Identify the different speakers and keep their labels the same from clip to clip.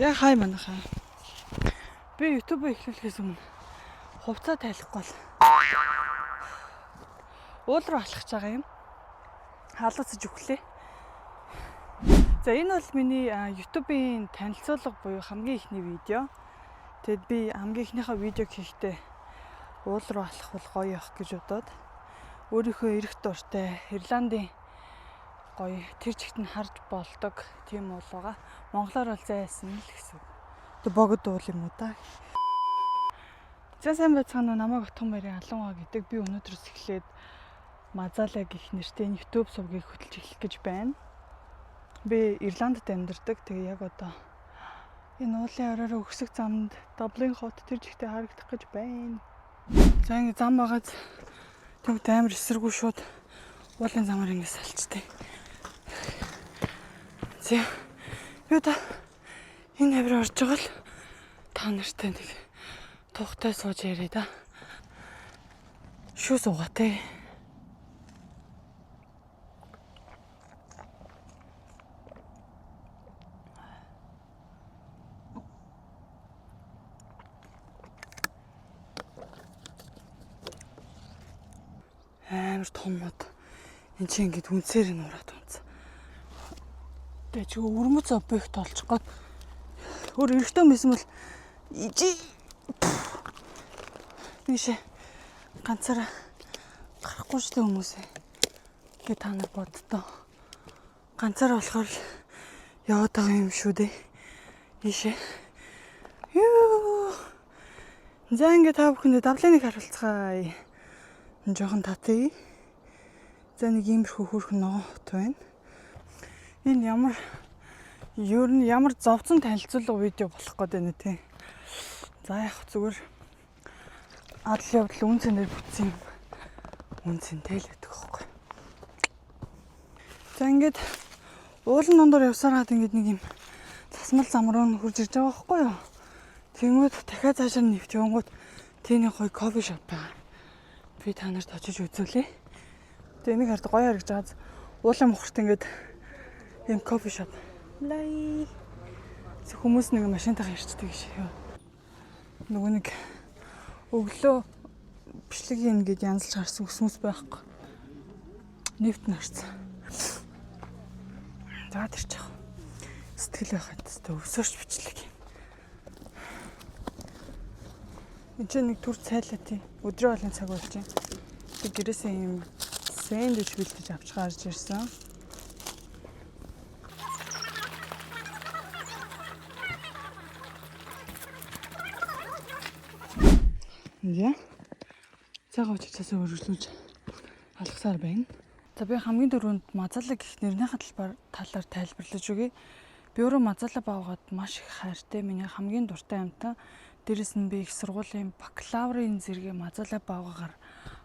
Speaker 1: За, хай манайхаа. Би YouTube эхлүүлэхээс өмнө хувцас тайлахгүй л уул руу алхаж байгаа юм. Халууцаж өглөө. За, энэ бол миний YouTube-ийн танилцуулга буюу хамгийн эхний видео. Тэгэд би хамгийн эхнийхээ видеог хийхдээ уул руу алхах бол гоё явах гэж бодоод өөрийнхөө эрэх дуртай Ирландын гоё тэр чигт нь харж болдог тийм уул байгаа. Монголоор бол зайсан л гэсэн үг. Тэг богод уул юм уу та. За, сайн байцгаана уу? Намайг Отгон Баярын Алуунгаа гэдэг. Би өнөөдрөөс эхлээд Мазалаа гэх нэртэй энэ YouTube сувгийг хөтлж эхлэх гэж байна. Би Ирландд амьдардаг. Тэгээ яг одоо энэ уулын оройроо өксөх замд Дублин хот тэр чигтээ харагдах гэж байна. За, ингэ зам байгааз тэгвэл амар эсэргүү шууд уулын замаар ингэ салчтай. За, би одоо энэ хавраа орж байгаа л та нартай нэг тухтай сууж яриа да. Шүүс угаатай. Амар том мод. Энд чинь ингээд үнсээр нь ураад унц. Тэгээ чи өрмөц объект олчих гээд өөр эрэгтэй байсан бол ижи тийшээ ганцаараа гарахгүй шүү дээ хүмүүсээ. Гэ та нар боддоо. Ганцаараа болохоор л яваад байгаа юм шүү дээ. Ийшээ. Юу. За, ингээ та бүхэндээ Даблиныг харуулцгаая. Жохон татъя. За, нэг иймэрхүү хөөрхөн ногоон хот байна. Энэ ямар ер нь ямар зовцон танилцуулга видео болох гээд байна те. За, яг зүгээр адал явдал үн цэнээр бүтсэн юм. Үн цэнтэй л байдаг хөөхгүй. За, ингээд уулын дундуур явсараад ингээд нэг юм засмал зам руу нь хурж ирж байгаа байхгүй юу? Тэнгүүд дахиад цаашаа нэвт явангууд тэний гоё coffee shop байгаа. Би та нарт очиж үзүүлье. Тэгээ энийг хард гоё харагдаж байгаа. Уулын мухарт ингээд ийм coffee shop. Лай. Хүмүүс нэг машинтайгаа ирчдэг гэж. Нөгөө нэг өглөө бичлэг хийн гээд янзалж гарсан өсмөс байхгүй. Нефт нь харцсан. За, тэр ч яах. Сэтгэл байх хэвээр өвсөрч бичлэг юм. Энд чинь нэг түр цайлаа тий. Өдрийн хоолны цаг болж байна. Тэг гэрээсээ ийм сэндвич бэлдэж авч гарч ирсэн. За. Цагаа очиж өргөжлүүлж алгасаар байна. За, би хамгийн түрүүнд Мазала гэх нэрнийхээ талаар тайлбарлаж өгье. Би өөрөө Мазала баавгаад маш их хайртай. Миний хамгийн дуртай амьтан. Дээрэс нь би их сургуулийн бакалаврын зэрэгээ Мазала баавгаар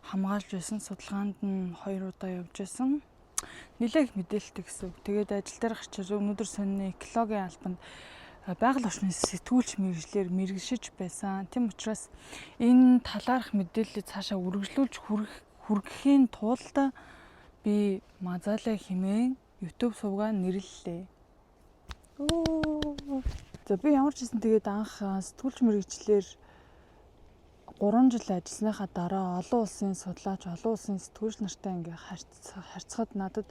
Speaker 1: хамгаалж байсан. Судалгаанд нь 2 удаа явж байсан. Нилээх их мэдээлэлтэй гэсэн үг. Тэгээд ажил дээр гарч өнөөдөр сонины экологийн албанд байгаль орчны сэтгүүлч мэргэжлээр мэргэшиж байсан. Тийм учраас энэ талаарх мэдээллийг цаашаа үргэлжлүүлж хүргэхийн тулд би Мазалаа хэмээн YouTube сувгаа нэрлэлээ. За, би ямар ч гэсэн тэгээд анх сэтгүүлч мэргэжлээр 3 жил ажилласныхаа дараа олон улсын судлаач, олон улсын сэтгүүлч нартай ингээ харьцахад надад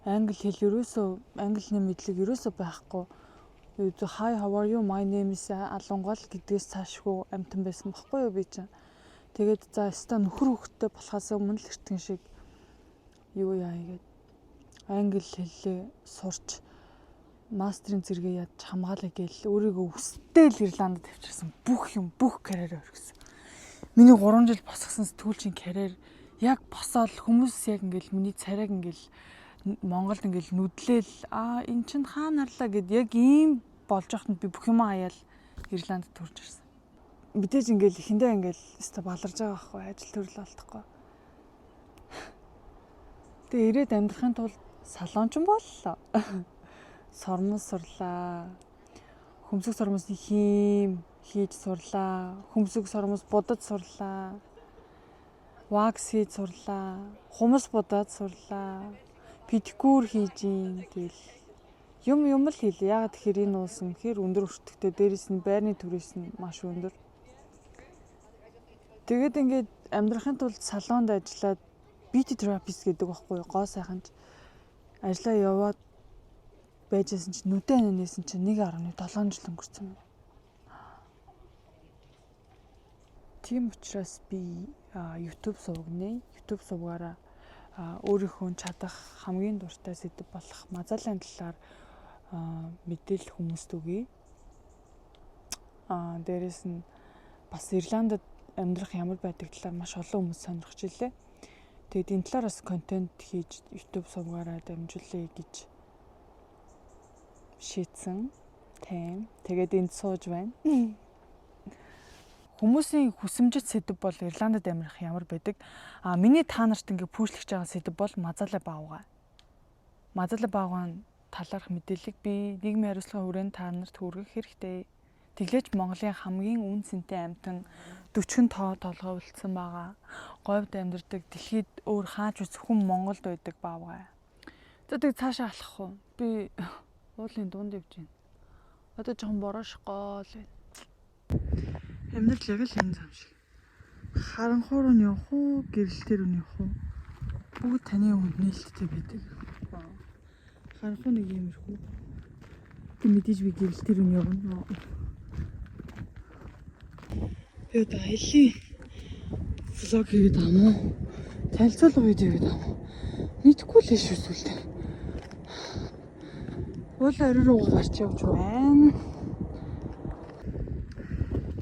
Speaker 1: англи хэл ерөөсөө, англи хэлний мэдлэг ерөөсөө байхгүй. "Hi, how are you? My name is Алунгал" гэдгээс цаашгүй амтан байсан баггүй юу би чинь. Тэгээд за өстой нөхөр хөхтэй болохоос өмнө л эртхэн шиг юу яа гээд англи хэлээ сурч мастерын зэрэгээ ядч хамгаалаа гээл өөрийгөө өстэй л Ирландд тавьчихсан. Бүх юм, бүх карьераа өргөсөн. Миний 3 жил босгосон сэтгүүлчийн карьер яг босоод хүмүүс яг ингээл миний царайг ингээл Монголд ингээл нүдлээл аа эн чин хаана харлаа гэд яг ийм болж байхад би бүх юмаа хаяал Ирландд төрж ирсэн. Мэдээж ингээл эхэндээ ингээл өстой баларж байгаа байхгүй, ажил төрөл олдохгүй. Тэгээ ирээд амьдрахын тулд салонч боллоо. Сормос сурлаа. Хөмсөг сормосны хийм хийж сурлаа. Хөмсөг сормос будаж сурлаа. Вакс хийж сурлаа. Хумс будаад сурлаа. Педикюр хийж ийн. Тэгэл Юм юм л хэлээ. Яагаад тэгэхээр энэ улс үнэхээр өндөр өртөгтэй, дээрээс нь байрны түрээс нь маш өндөр. Тэгээд ингээд амьдрахын тулд салонд ажиллаад beauty therapist гэдэг байхгүй юу? Гоо сайхан ч ажиллаа яваад байжсэн чинь нүдэн анинээсэн чинь 1.7 жил өнгөрсөн юм. Тийм учраас би YouTube сувг нэ. YouTube сувгаараа өөрийнхөө чадах хамгийн дуртай сэдэв болох мазаалын талаар мэдээлэл хүмүүст өгье. Дээрээс нь бас Ирландд амьдрах ямар байдаг талаар маш олон хүмүүс сонирхож илээ. Тэгээд энэ талаар бас контент хийж YouTube сувгаараа дамжуулъя гэж шийдсэн. Тийм. Тэгээд энд сууж байна. Хүмүүсийн хүсэмжит сэдэв бол Ирландд амьдрах ямар байдаг? Миний та нарт ингээ пүүшлэж байгаа сэдэв бол мазаалай баавгай. Мазаалай баавгайн талаарх мэдээллийг би нийгмийн хариуцлагын хүрээнд та нарт хүргэх хэрэгтэй. Тэглээж Монголын хамгийн үн цэнтэй амьтан 40 тоо толгой үлдсэн байгаа. Говьд амьдардаг, дэлхийд өөр хаач зөвхөн Монголд байдаг баавгай. За тэг цаашаа алхах уу? Би уулын дунд явж байна. Одоо жоохон бороош гоол байна. Амьдрал яг л энэ зам шиг. Харанхуй руу нь явах уу, гэрэлтээр нь явах уу? Бүгд таны өмнө нээлттэй байдаг. Харанхуй нэг иймэрхүү. Тэг мэдээж би гэрэлтээр нь явна. Би одоо аялын vlog хийгээд байгаа юм уу? Танилцуулга видео хийгээд байгаа юм уу? Мэдэхгүй л шүү сүлдээ. Уул орой руу гарч явж байна.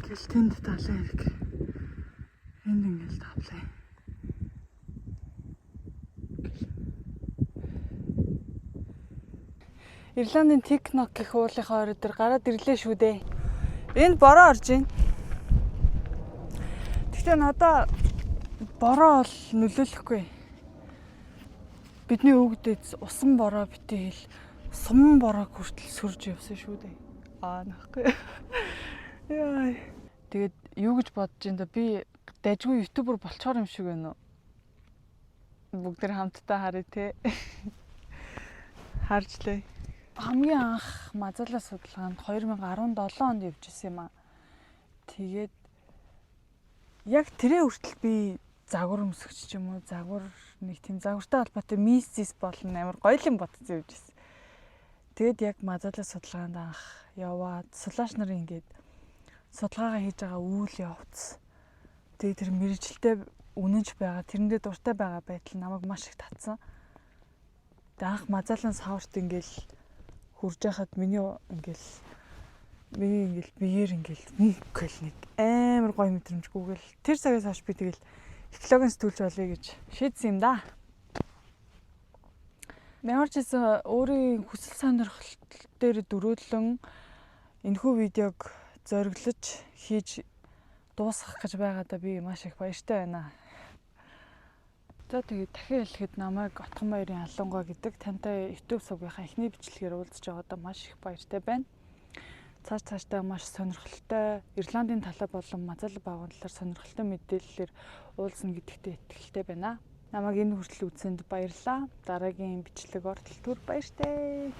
Speaker 1: Гэл тэнд далайн эрэг. Энд ингээл тавлаа. Ирландын Тикнок гэх уулынхаа орой дээр гараад ирлээ шүү дээ. Энд бороо орж байна. Гэхдээ надаа бороо бол нөлөөлөхгүй. Бидний өвгдөд усан бороо битээ хэл суман бороог хүртэл сөрж явсан шүү дээ. Нахгүй. Яа. Тэгээд юу гэж бодож ин да би дажгүй ютубер болчоор юм шиг байна уу? Бүгд тэр хамтдаа харъя те. Харж лээ. Хамгийн анх мазаалаа судалгаанд 2017 онд явж исэн юм аа. Тэгээд яг тэрээ хүртэл би загвар өмсгч ч юм уу, загвар нэг тийм загвартай холбоотой миссис болно амар гоё юм бодсон явж исэн. Тэгээд яг мазаалаа судалгаанд анх яваад судлаач нар ингээд судалгаагаа хийж байгаа үйл явц. Тэгээд тэр мэргэжилтэй үнэнч байгаа, тэрэндээ дуртай байгаа байдал намайг маш их татсан. Тэгээд анх мазаалан саварт ингээл хурж байхад миний ингээл биеэр ингээл мөнгө гэл нэг амар гоё мэдрэмж гүгэл. Тэр цагаас хойш би тэгэл экологийн сэтгүүлч болъё гэж шийдсэн юм да. Ямар ч байсан өөрийн хүсэл сонирхол дээр дөрөөлөн энэхүү видеог зориглож хийж дуусгах гэж байгаадаа би маш их баяртай байна. За тэгээд дахин хэлэхэд намайг Отгонбаярын Алунгой гэдэг тантай YouTube сувгийнхаа эхний бичлэгээр уулзж байгаадаа маш их баяртай байна. Цааш цаашдаа маш сонирхолтой Ирландын талаар болон мазаалай баавгайн талаар сонирхолтой мэдээллээр уулзна гэдэгтээ итгэлтэй байна. Намайг энэ хүртэл үзсэнд баярлалаа. Дараагийн бичлэг ортол түр баяртай.